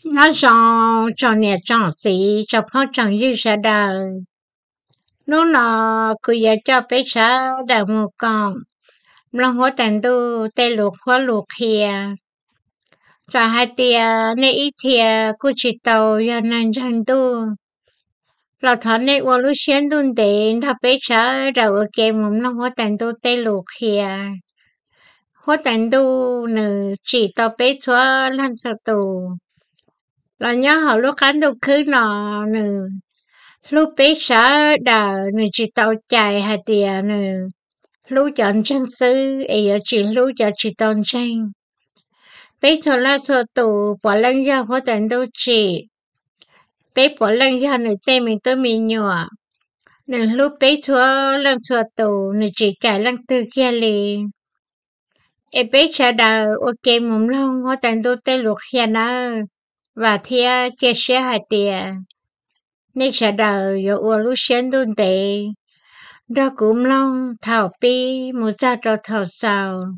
Nyob zoo tsoom niam tsoom txiv tsoom phooj tsoom ywg sawv daws. Hnub no kuv yuav coj peb sawv daws mus koom mloog Huab Tais Ntuj tej lus qhuab lus qhia. Txawm hais tias nej ib txhia kuj tsis tau yog neeg ntseeg ntuj, los thov nej ua lub siab ntuj ntev nrog peb sawv daws ua ke mus mloog Huab Tais Ntuj tej lus qhia. Huab Tais Ntuj nws tsim tau peb txhua leej txhua tus los nyob hauv lub qab ntuj khwb no, nws hlub peb sawv daws, nws tsis tau cais hais tias nws hlub cov ntseeg xwb es yuav tsis hlub cov tsis tau ntseeg. Peb txhua leej txhua tus puav leej yog Huab Tais Ntuj tsim, peb puav leej yog nws tej me tub me nyuam. Nws hlub peb txhua leej txhua tus, nws tsis cais leej twg kiag li. Es peb sawv daws ua ke mus mloog Huab Tais Ntuj tej lus qhia nawb. Vam thiab cia siab hais tias nej sawv daws yuav ua lub siab ntuj ntev nrog kuv mloog thaum pib mus txog rau thaum xaus,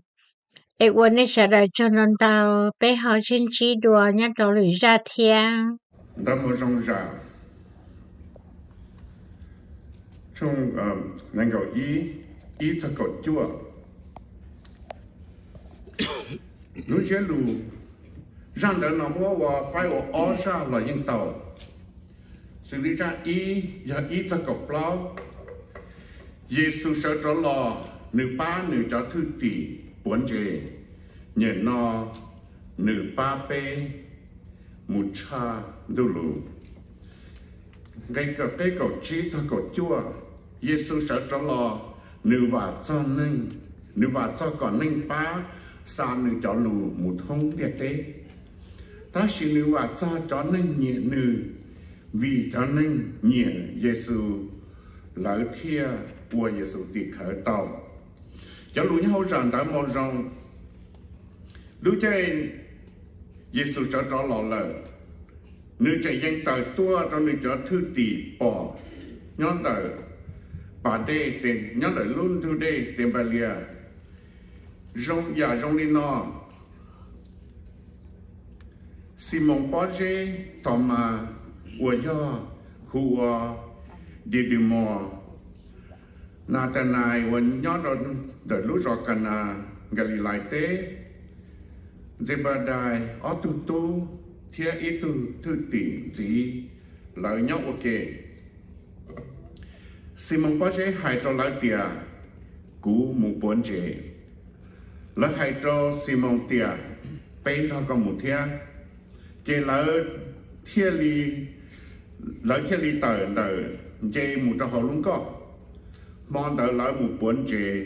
es ua nej sawv daws tsaug ntau ntau, peb ho sib ntsib dua nyob rau lwm zaj thiab. Nta mus zoo zam tshooj nees nkaum ib, ib txog kaum cuaj. Lub ntsiab lus, zaj ntawd no muab ua faib ua ob zaj los yeej tau, xws li zaj ib yog ib txog kaum plaub. Yexus sawv rov los, nws pab nws cov thwj tim puav ntses, nyem no nws pab peb mus tshaj ntuj lus. Nqe kaum peb kaum tsib txog kaum cuaj, Yexus sawv rov los, nws vam txog neeg, nws vam txog kom neeg pab xa nws cov lus mus thoob ntiaj teb. Tab sis nws vam txog cov neeg nyiam nws, vim cov neeg nyiam Yexus, lawv thiaj ua Yexus tim khawv tau. Cov lus nyob hauv zam ntawd mus zoo. Lub caij Yexus sawv rov los lawm, nws tseem yeej tawm tuaj rau nws cov thwj tim pom nyob ntawm pas dej, nyob ntawm lub ntug dej Tenpalias. Zoo yam zoo li no, Ximoos Pob Zeb, Thaumas uas yog hu ua Didimos, Natanais uas nyob rau ntawm lub zos Kanas, Nkalilais teb, Ntsebadais ob tug tub thiab ib tug thwj tim ntxiv, lawv nyob ua ke. Ximoos Pob Zeb hais rau lawv tias, Kuv mus puav ntses. Lawv hais rau Ximoos tias, Peb nrog koj mus thiab. Ces lawv thiaj li, lawv thiaj li tawm ntawm nce mus rau hauv lub nkoj. Hmo ntawd lawv mus puav ntses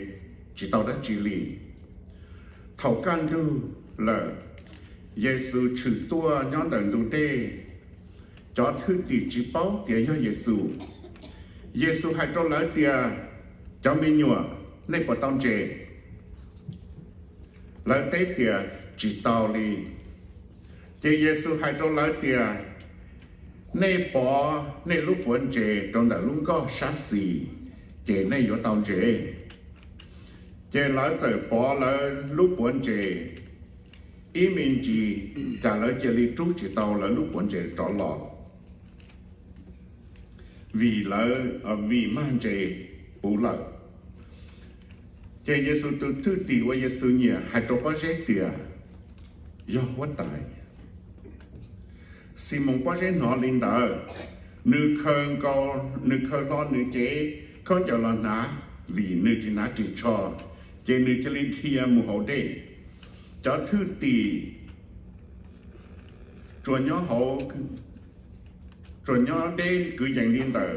tsis tau dab tsi li. Thaum kaj ntug lawm, Yexus tshwm tuaj nyob ntawm ntug dej. Cov thwj tim tsis paub tias yog Yexus. Yexus hais rau lawv tias, Cov me nyuam, nej puas tau ntses? Lawv teb tias, Tsis tau li. Ces Yexus hais rau lawv tias, Nej pov nej lub puav ntses rau ntawm lub nkoj sab xis, ces nej yuav tau ntses. Ces lawv txawm pov lawv lub puav ntses ib me ntsis, cas lawv cia li rub tsis tau lawv lub puav ntses rov los, vim lawv, vim mag ntses puv lawm. Ces Yexus tus thwj tim uas Yexus nyiam hais rau pob zeb tias, Yog huab tais. Ximoos Pob Zeb hnov li ntawd, nws khaws nkaus, nws khaws hlo nws cev khaub ncaws los hnav, vim nws tsis hnav ris tsho, ces nws cia li dhia mus hauv dej. Cov thwj tim tsuas nyob hauv, tsuas nyob deb kwv yees li ntawm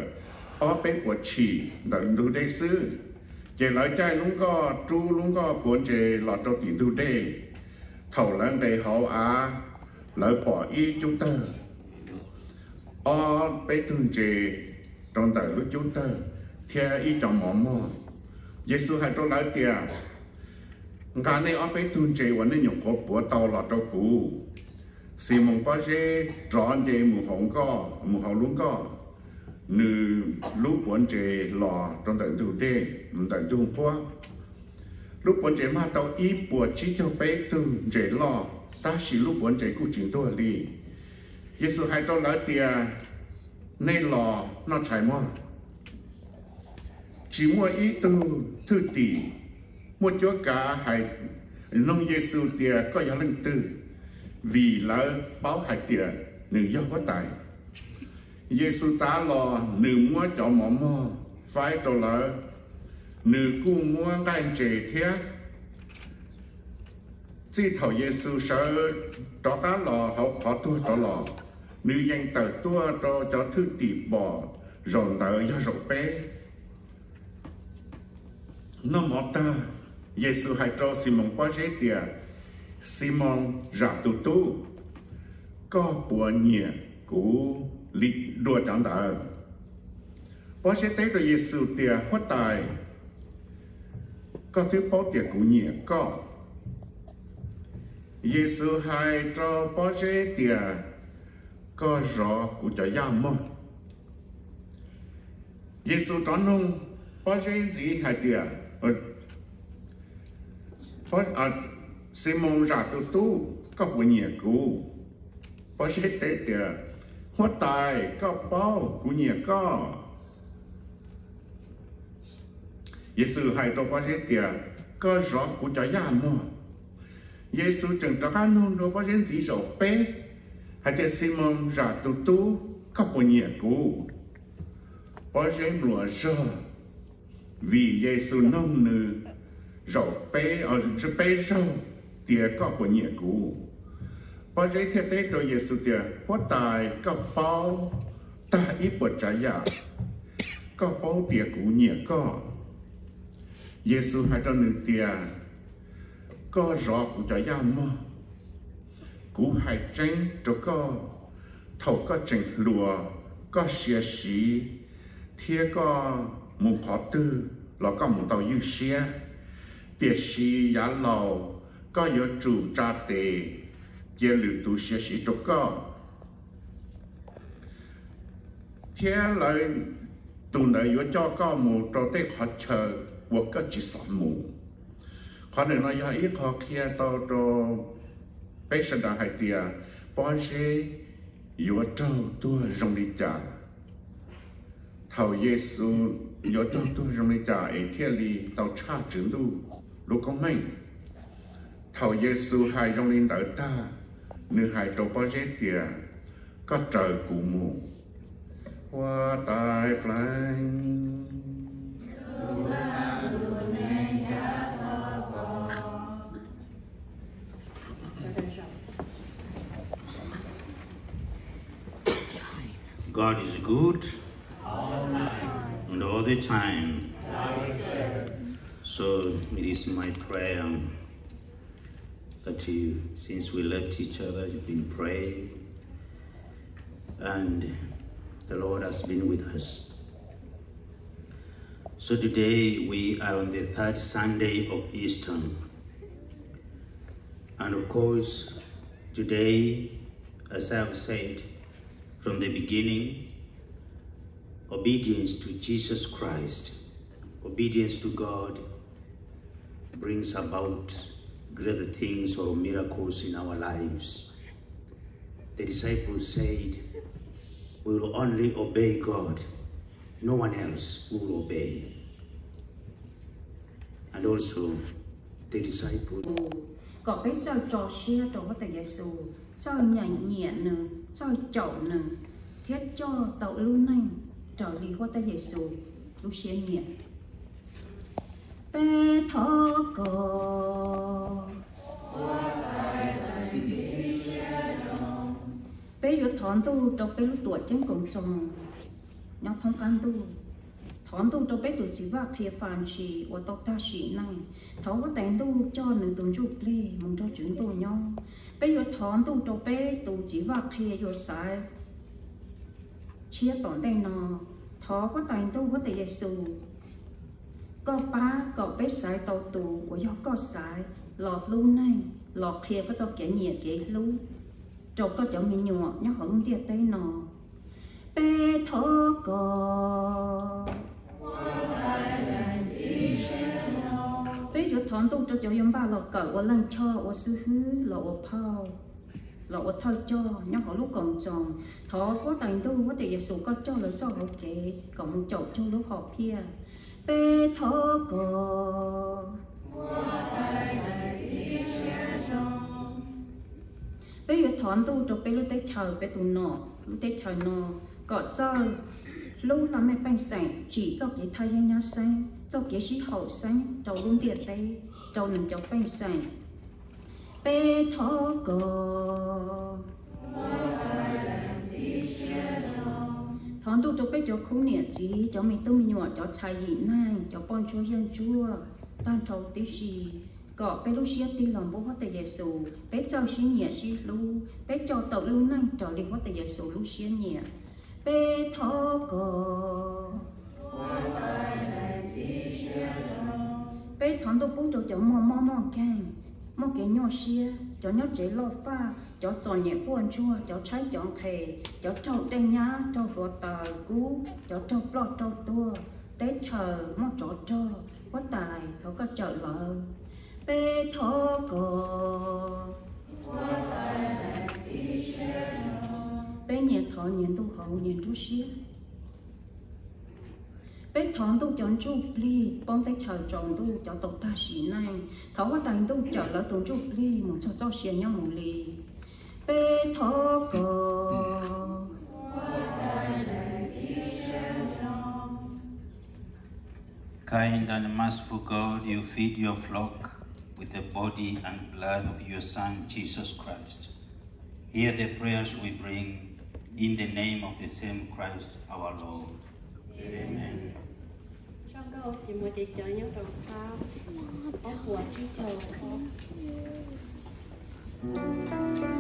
ob peb puas tshim ntawm ntug dej xwb. Ces lawv caij lub nkoj rub lub nkoj puav ntses los rau tim ntug dej. Thaum lawv nqes hauv av, lawv pom ib cub tawg, ob peb tug ntses rau ntawm lub cub tawg thiab ib co mov mog. Yexus hais rau lawv tias, Nqa nej ob peb tug ntses uas nej nyuam qhuav puav tau los rau kuv. Ximoos Pob Zeb rov nce mus hauv nkoj, mus hauv lub nkoj, nws lub puav ntses los rau ntawm ntug dej, ntawm ntug nquab. Lub puav ntses mag tau ib puas tsib caug peb tug ntses loj, tab sis lub puav ntses kuj tsis ntuag li. Yexus hais rau lawv tias, Nej los noj tshais mog. Tsis muaj ib tug thwj tim muaj cuab kav hais nug Yexus tias, Koj yog leej twg? Vim lawv paub hais tias nws yog huab tais. Yexus txav los, nws muab cov mov mog faib rau lawv, nws kuj muab nqaij ntses thiab. Txij thaum Yexus sawv rov qab los hauv qhov tuag rov los, nws yeej tawm tuaj rau cov thwj tim pom zaum ntawd yog zaum peb. Noj mov tag, Yexus hais rau Ximoos Pob Zeb tias, Ximoos, zam tus tub, koj puas nyiam kuv li dua cov ntawd? Pob Zeb teb rau Yexus tias, Huab tais, koj twb paub tias kuv nyiam koj. Yexus hais rau Pob Zeb tias, Koj zov kuv cov yaj mog. Yexus rov nug Pob Zeb ntxiv hais tias, Ximoos, zam tus tub, koj puas nyiam kuv? Pob Zeb teb tias, Huab tais, koj paub kuv nyiam koj. Yexus hais rau Pob Zeb tias, Koj zov kuv cov yaj mog. Yexus tseem rov qab nug rau Pob Zeb ntxiv zaum peb hais tias, Ximoos, zam tus tub, koj puas nyiam kuv? Pob Zeb mluas zog, vim Yexus nug nws zaum peb, peb zaug tias, Koj puas nyiam kuv? Pob Zeb thiaj teb rau Yexus tias, Huab tais, koj paub tag ib puas tsav yam, koj paub tias kuv nyiam koj. Yexus hais rau nws tias, Koj zov kuv cov yaj mog. Kuv hais tseeb rau koj, thaum koj tseem hluas, koj siav siv thiab koj mus qhov twg los koj mus tau ywj siab, tiam sis yav laus koj yuav tsum tsa tes cia lwm tus siav siv rau koj, thiab lawv, tus ntawd yuav coj koj mus rau tej qhov chaw uas koj tsis xav mus. Qhov ntawm no yog ib qho qhia tau rau peb sawv daws hais tias Pob Zeb yuav raug tuag zoo li cas. Thaum Yexus yuav raug tuag zoo li cas es thiaj li tau tshaj Tswv Ntuj lub koob meej? Thaum Yexus hais zoo li ntawd tag, nws hais rau Pob Zeb tias, Koj raws kuv mus. Huab Tais Pleev. God is good and all the time. So it is my prayer that you, since we left each other, you've been praying, and the Lord has been with us. So today we are on the third Sunday of Easter. And of course, today, as I have said from the beginning, obedience to Jesus Christ, obedience to God, brings about greater things or miracles in our lives. The disciples said, We will only obey God, no one else we will obey. And also, the disciples, kom peb txawj tso siab rau Huab Tais Yexus, txawj nyeem nyiam nws, txawj caum nws, thiab coj tau lub neej raws li Huab Tais Yexus lub siab nyiam. Peb thov kom, peb yuav thov ntuj rau peb lub tuam ceeb koom txoos nyob thoob qab ntuj. Thov ntuj rau peb tus txiv vaj qhia Fas Ntshis uas tau tag sim neej. Thov Huab Tais Ntuj coj nws tus ntsuj plig mus nrog Tswv Ntuj nyob. Peb yuav thov ntuj rau peb tus txiv vaj qhia yuav xaiv tshiab tom ntej no. Thov Huab Tais Ntuj, Huab Tais Yexus, koj pab kom peb xaiv tau tus uas yog koj xaiv los hlub neeg, los qhia koj txoj kev nyiam kev hlub rau koj cov me nyuam nyob hauv lub ntiaj teb no. Peb thov kom, peb yuav thov ntuj rau cov yuav npaj los kawm ua leej choj, ua xib hwb los ua phauj. los ua thawj coj nyob hauv lub Koom Txoos. Thov Huab Tais Ntuj, Huab Tais Yexus, koj coj lawv txoj hauv kev kom mus caum cuag lub hom phiaj. Peb thov kom Peb yuav thov Ntuj rau peb lub teb chaws, peb tus nom lub teb chaws no, kom txawj hlub laj mej pej xeem, tsim txoj kev thaj yeeb nyab xeeb, txoj kev sib haum xeeb rau lub ntiaj teb, rau nws cov pej xeem. Peb thov kom Thov Ntuj rau peb cov khub niam txiv, cov me tub me nyuam, cov txhais yim neeg, cov poj ntsuag yawg ntsuag, tag nrho tib si, kom peb lub siab tig los npuab Huab Tais Yexus, peb txawj sib nyiam sib hlub, peb coj tau lub neej raws li Huab Tais Yexus lub siab nyiam. Peb thov kom Peb thov Ntuj pub rau cov muaj mob muaj nkeeg, muaj kev nyuaj siab, cov nyob tsev loj faj, cov txom nyem quaj ntsuag, cov tshaib cov nqhis, cov raug dej nyab raug hluav taws kub, cov raug ploj raug tuag, teb chaws muaj tsov rog, Huab Tais thov koj cawm lawv. Peb thov kom Peb nyias thov nyias ntuj hauv nyias nruab siab. Peb thov Ntuj cov ntsuj plig poob teb chaws tsaus ntuj, cov tau tag sim neej, thov Huab Tais Ntuj cawm lawv tus ntsuj plig mus txog txoj sia nyob mus li. Peb thov kom Kind and merciful God, you feed your flock with the body and blood of your Son, Jesus Christ. Hear the prayers we bring in the name of the same Christ our Lord. Amen. Zaj nkauj ces muaj cev cawv nyob rau qab ob puas tsib caug ob.